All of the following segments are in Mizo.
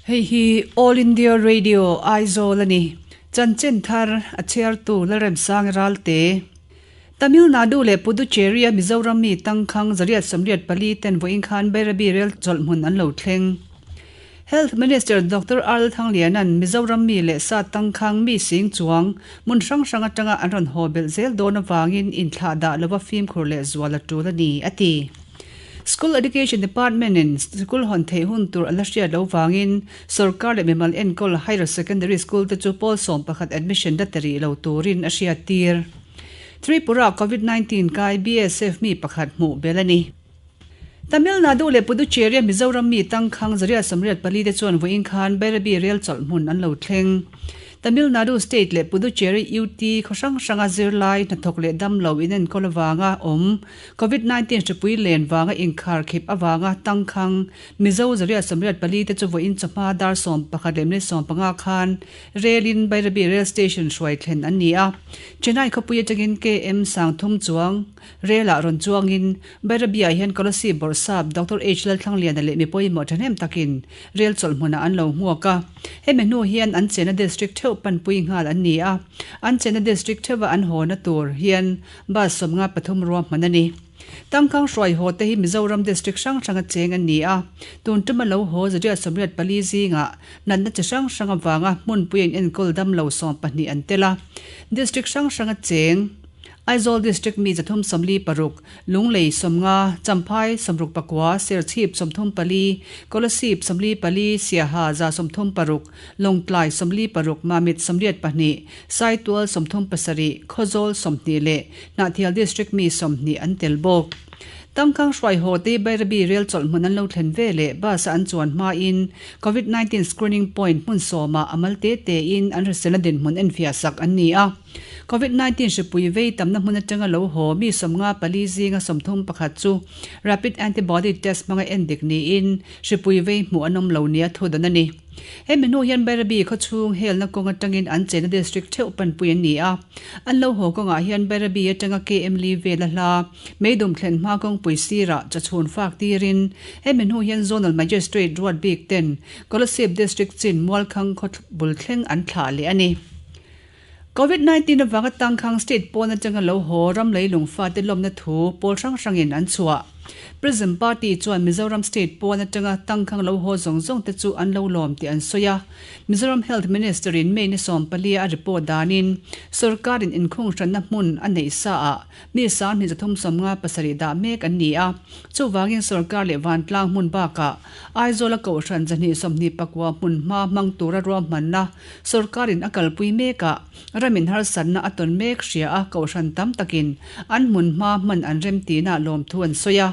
Hei hi All India Radio Aizawl a ni. Chanchin thar a chhiartu Lalremsang Ralte. Tamil Nadu leh Puducherry a Mizoram mi tangkhang 184 ten vawiin khan Bairabi rel chawlhhmun an lo thleng. Health Minister Doctor Arl Thangliana'n Mizoram mi leh sa tangkhang mi sing chuang hmun hrang hrang atanga an rawn haw belh zel dawn avangin inthlah dah lova fimkhur leh zual a tul a ni, a ti. School Education Department-in sikul hawn theih hun tur a la hriat loh vangin sorkar leh mimal enkawl Higher Secondary School te chu pawl 11 admission la ti rih lo turin a hriattir. Tripura Covid 19 kai BSF mi pakhat hmuh belh a ni. Tamil Nadu leh Puducherry-a Mizoram mi tangkhang 184 te chuan vawiin khan Bairabi rel chawlh hmun an lo thleng. Tamil Nadu State leh Puducherry UT khaw hrang hranga zirlai hnathawk leh damlo inenkawl avanga awm Covid 19 hripui len vanga inkhar khip avanga tangkhang Mizo 184 te chu vawiin chawhma dar 11:15 khan relin Bairabi Rail Station hruai thlen an ni a. Chennai khawpui atangin KM 30 chuang relah rawn chuangin Bairabi-ah hian Kolasib Bawrhsap Doctor H Lalthlangliana leh mi pawimawh thahnem takin rel chawlh hmunah an lo hmuak a. Hemi hnu hian an chenna district theuh panpui nghal an ni a. An chenna district theuha an hawna tur hian Bus 53 ruahman a ni. Tangkang hruai haw te hi Mizoram district hrang hranga cheng an ni a. Tun tuma lo haw 184 zingah natna chi hrang hrang avanga hmunpui an enkawl dam lo 12 an tel a. District hrang hranga cheng Aizawl District mi 346, Lunglei 50, Champhai 69, Serchhip 34, Kolasib 44, Siaha 136, Lawngtlai 46, Mamit 82, Saitual 37, Khawzawl 20 leh Hnahthial District mi 20 an tel bawk. Tangkang hruai haw te Bairabi rel chawlh hmun an lo thlen ve leh bus a an chuan hmain Covid 19 screening point hmun sawmah a mal te tein an hriselna dinhmun enfiah sak an ni a. Covid 19 hripui vei tamna hmun atanga lo haw mi 54 zinga 31 chu rapid antibody test hmanga endik niin hripui vei hmuh an awm lo nia thudan a ni. Hemi hnu hian Bairabi khawchhung helna kawng atangin an chenna district theuh panpui an ni a. An lo haw kawngah hian Bairabi atanga KM li vel a hla Meidum thlen hma kawngpui sirah chawchhun fak tirin hemi hnu hian Zonal Magistrate ruat bik ten Kolasib District chin Mualkhang khaw bul thleng an thlah leh a ni. Covid 19 avanga tangkhang state pawn atanga lo haw ram leilung fate lawmna thu pawl hrang hrangin an chhuah. Prism Party chuan Mizoram state pawn atanga tangkhang lo haw zawng zawng te chu an lo lawm tih an sawi a. Mizoram Health Minister in May ni 14 a report danin sorkarin inkhung hranna hmun a neih sa ah mi 2357 dah mek an ni a. Chuvangin sorkar leh vantlang hmun bakah Aizawl a kohhran 229 hmun hma hmang tura ruahmanna Sorkarin a kalpui mekah ramin harsatna a tawn mek hria a, kohhran tam takin an hmun hma hman an remtinah lawmthu an sawi a.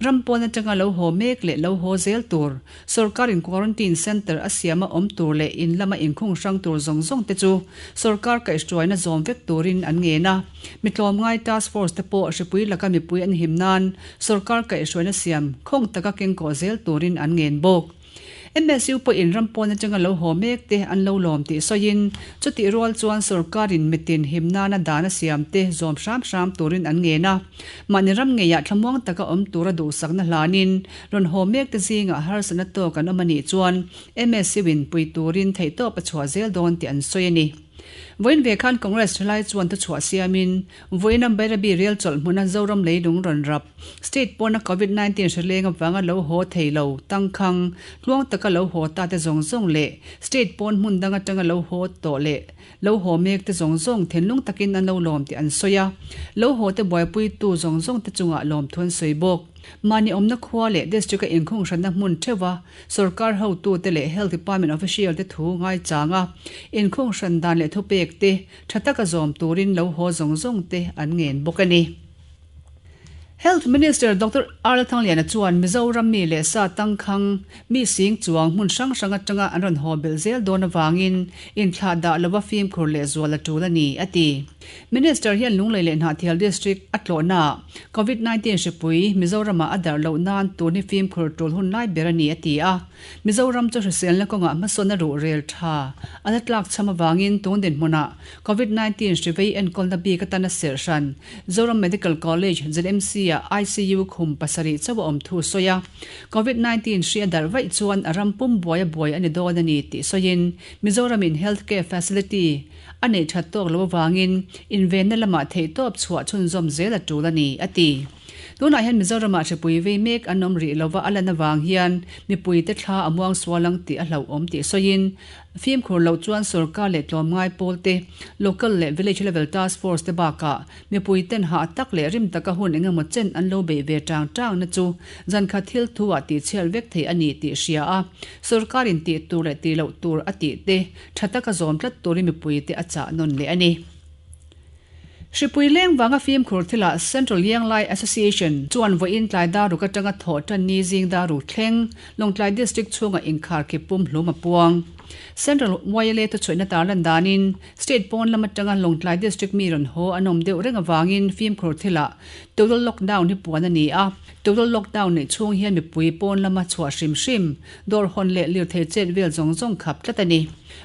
Ram pawn atanga lo haw mek leh lo haw zel tur, sorkarin quarantine centre a siama awm tur leh in lama inkhung hrang tur zawng zawng te chu sorkar kaihhruaina zawm vek turin an ngen a. Mi tlawmngai task force te pawh hripui laka mipui an him nan sorkar kaihhruaina siam khawng taka kengkawh zel turin an ngen bawk. MSU pawhin ram pawn atanga lo haw mek te an lo lawm tih sawiin, chutih rual chuan sorkarin mitin him nana dan a siam te zawm hram hram turin an ngen a. Mahni ram ngeiah thlamuang taka awm tura duhsakna hlanin rawn haw mek te zingah harsatna tawk an awm a nih chuan MSU-in pui turin theihtawp a chhuah zel dawn tih an sawi a ni. Vawiin ve khan Congress thalai chuan thuchhuah siamin Vawiina Bairabi rel chawlh hmuna Zoram leilung rawn rap, state pawna Covid 19 hreleng avanga lo haw thei lo, tangkhang, tluang taka lo haw ta te zawng zawng leh state pawn hmun dang atanga lo haw tawh leh lo haw mek te zawng zawng thinlung takin an lo lawm tih an sawi a. Lo haw te buaipuitu zawng zawng te chungah lawmthu an sawi bawk. Mahni awmna khua leh district-a inkhung hranna hmun theuha sorkar hotute leh Health Department official te thu ngaichang a, inkhung hran dan leh thupek te Tha taka zawm turin lo haw zawng zawng te an ngen bawk a ni. Health Minister Doctor R Thangliana chuan Mizoram mi leh sa tangkhang mi sing chuang hmun hrang hrang atanga an rawn haw belh zel dawn avangin inthlah dah lova fimkhur leh zual a tul a ni, a ti. Minister hian Lunglei leh Hnahthial District a tlawhnaah Covid 19 hripui Mizoramah a darh loh nan tun hi fimkhur tul hun lai ber a ni, a ti a. Mizoram chu hriselna kawngah hmasawn a ruh rel tha a la tlak chham avangin tun dinhmunah Covid 19 hri vei enkawlna bik atana serh hran Zoram Medical College, ZMC, Bairabi-ah ICU khum pasarih chauh a awm thu sawi a. Covid 19 hri a darh vaih chuan a ram pum buai a buai a ni dawn a ni tih sawiin Mizoramin health care facility a neih that tawk lo avangin invenna lamah theihtawp chhuah chhunzawm zel a tul a ni, a ti. Tunah hian Mizoramah hripui vei mek an awm rih lova a lan avang hian mipuite thla a muang sual ang tih a hlauhawm tih sawiin fimkhur loh chuan sorkar leh tlawmngai pawlte, local leh village level task force te bakah mipui ten hah tak leh rim taka hun eng emaw chen an lo beih ve tang tang na chu zankhat thil thu ah tihchhiat vek thei a ni tih hria a, sorkarin tih tur leh tih loh tur a tih te tha taka zawm tlat turin mipuite a chah nawn leh a ni. Hripui leng vanga fimkhur thilah Central Yanglai Association chuan vawiin tlai daruk atanga thawh tan ni zing daruk thleng Lawngtlai District chhungah inkharkhip pum hlum a puang. Central YLA thuchhuihna tarlan danin State pawn lam atanga Lawngtlai District mi rawn haw an awm deuh reng avangin fimkhur thilah Total Lockdown hi puan a ni a. Total Lockdown neih chhung hian mipui pawn lama chhuah hrim hrim, dawr hawn leh lirthei chet vel zawng zawng khap tlat a ni.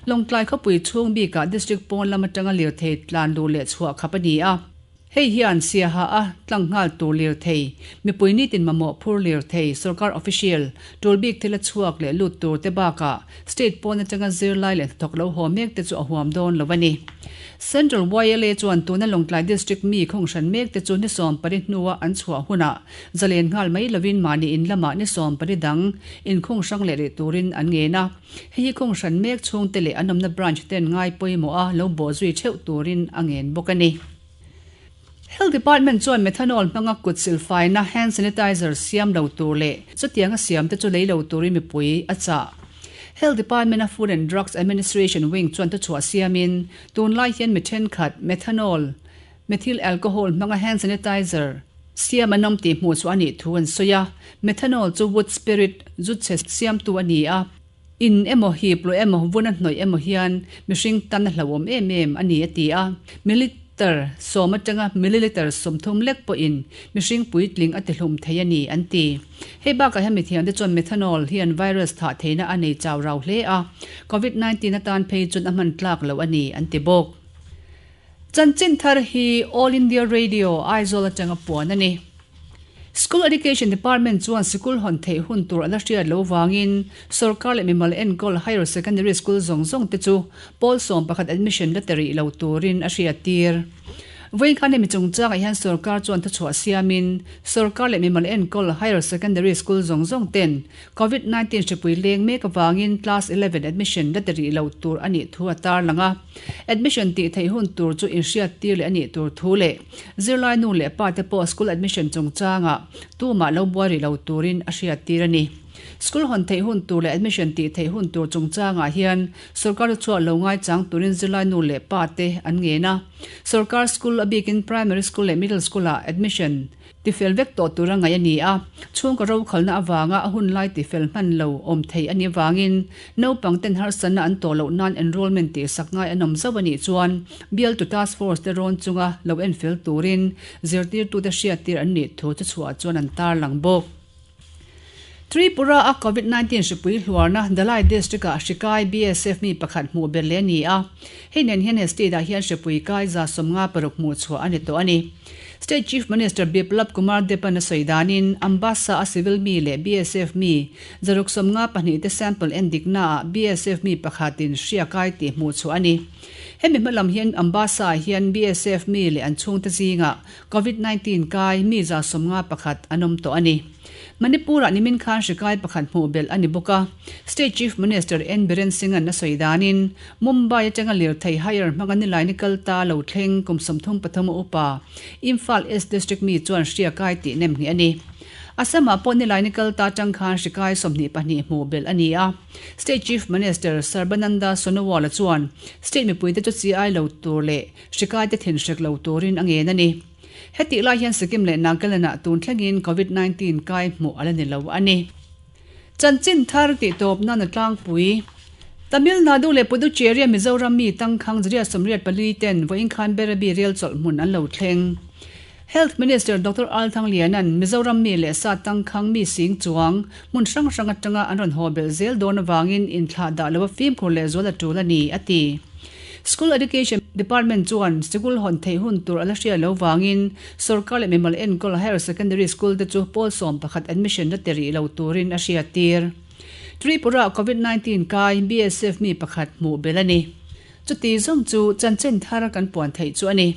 Lawngtlai khawpui chhung bikah District pawn lam atanga lirthei tlan luh leh chhuah khap a ni a. Hei hian Siaha a tlang nghal tur lirthei, mipui nitin mamawh phur lirthei, sorkar official, tul bik thil a chhuak leh lut tur te bakah state pawn atanga zirlai leh hnathawk lo haw mek te chu a huam dawn lo a ni. Central YLA chuan tuna Lawngtlai District mi khawng hran mek te chu ni sawmpari hnua an chhuah hunah zalen nghal mai lovin mahni in lamah ni sawmpari dang inkhawng hrang leh rih turin an ngen a. Hei hi khawng hran mek chhungte leh an awmna branch ten ngai pawimawh a lo bawh zui theuh turin a ngen bawk a ni. Health Department chuan methanol hmanga kut silfaina hand sanitizer siam lo tur leh chutianga siam te chu lei lo turin mipui a chah. Health Department a Food and Drugs Administration wing chuan thuchhuah siamin tunlai hian mi thenkhat methanol, methyl alcohol hmanga hand sanitizer siam an awm tih hmuh chu a nih thu an sawi a. Methanol chu wood spirit zu chhe siamtu a ni a. In emaw hip lo emaw vun a hnawih emaw hian mihring tan a hlauhawm em em a ni a ti a. Milliliter sawm atanga milliliter 30 lek pawhin mihring puitling a tihlum thei a ni an ti. Hei bakah hian mithiamte chuan methanol hian virus thah theihna a nei chau rau hle a, Covid 19 atan phei chuan a hman tlak loh a ni an ti bawk. Chanchin thar hi All India Radio, Aizawl atanga puan a ni. School Education Department chuan sikul hawn theih hun tur a la hriat lo vangin sorkar leh mimal enkawl Higher Secondary School zawng zawng te chu pawl 11 admission la ti rih lo turin a hriattir. Vawiin khan hemi chungchangah hian sorkar chuan thuchhuah siamin sorkar leh mimal enkawl Higher Secondary School zawng zawng ten Covid 19 hripui leng mek avangin Class 11 admission la ti rih lo tur a nih thu a tarlang a. Admission tih theih hun tur chu inhriattir leh a nih tur thu leh zirlai nu leh pa te pawh school admission chungchangah tumah lo buai rih lo turin a hriattir a ni. School hawn theih hun tur leh admission tih theih hun tur chungchangah hian sorkar chu chhuah lo ngaichang turin zirlai nu leh pa te an ngen a. Sorkar school a bikin primary school leh middle school-ah admission Tifel vek tawh tura ngaih a ni a, chhungkaw rokhalna avanga a hun lai tifel hman lo awm thei a nih avangin naupang ten harsatna an tawh loh nan enrollment tihsak ngai an awm zauh a nih chuan bialtu task force te rawn chunga lo enfel turin zirtirtute hriattir an nih thu chu chhuah chuan an tarlang bawk. Tripura a Covid 19 hripui hluarna Dhalai District ah hrikai BSF mi pakhat hmuh ber leh a ni a, hei nen hian he state ah hian hripui kai 56 hmuh chhuah a ni tawh a ni. State Chief Minister Biplab Kumar Deb-a'n a sawi danin Ambassa a civil mi leh BSF mi 152 te sample en dikna ah BSF mi pakhatin hria kai tih hmuh chhuah a ni. Hemi hma lam hian Ambassa ah hian BSF mi leh an chhungte zingah Covid 19 kai mi 51 an awm tawh a ni. Manipur-ah nimin khan hri kai pakhat hmuh belh a ni bawk a. State Chief Minister N Biren Singh-a'n a sawi danin, Mumbai atanga lirthei hire hmanga nilai ni kal ta lo thleng kum 33 a upa Imphal East District mi chuan hria kai tih nem ngheh a ni. Assam-ah pawh nilai ni kal ta atang khan hri kai 22 hmuh belh a ni a. State Chief Minister Sarbananda Sonowal-a chuan state mipuite chu chi ai lo tur leh hri kaite thinhrek lo turin a ngen a ni. Hetih lai hian Sikkim leh Nagaland-ah tun thlengin Covid 19 kai hmuh a la ni lo a ni. Chanchin thar tih tawp nan a tlangpui. Tamil Nadu leh Puducherry-a Mizoram mi tangkhang 84 ten vawiin khan Berabi rel chawlh hmun an lo thleng. Health Minister Doctor Al Thangliana'n Mizoram mi leh sa tangkhang mi sing chuang hmun hrang hrang atanga an rawn haw belh zel dawn avangin inthlah dah lo a fimkhur lehzual a tul a ni, a ti. School Education. Department chuan sikul hawn theih hun tur a la hriat lo vangin sorkar leh mimal enkawl higher secondary school te chu pawl 11 admission la ti rih lo turin a hriattir. Tripura ah Covid 19 kai BSF mi pakhat hmuh belh a ni. Chuti zawng chu chanchin thar kan puan theih chu a ni.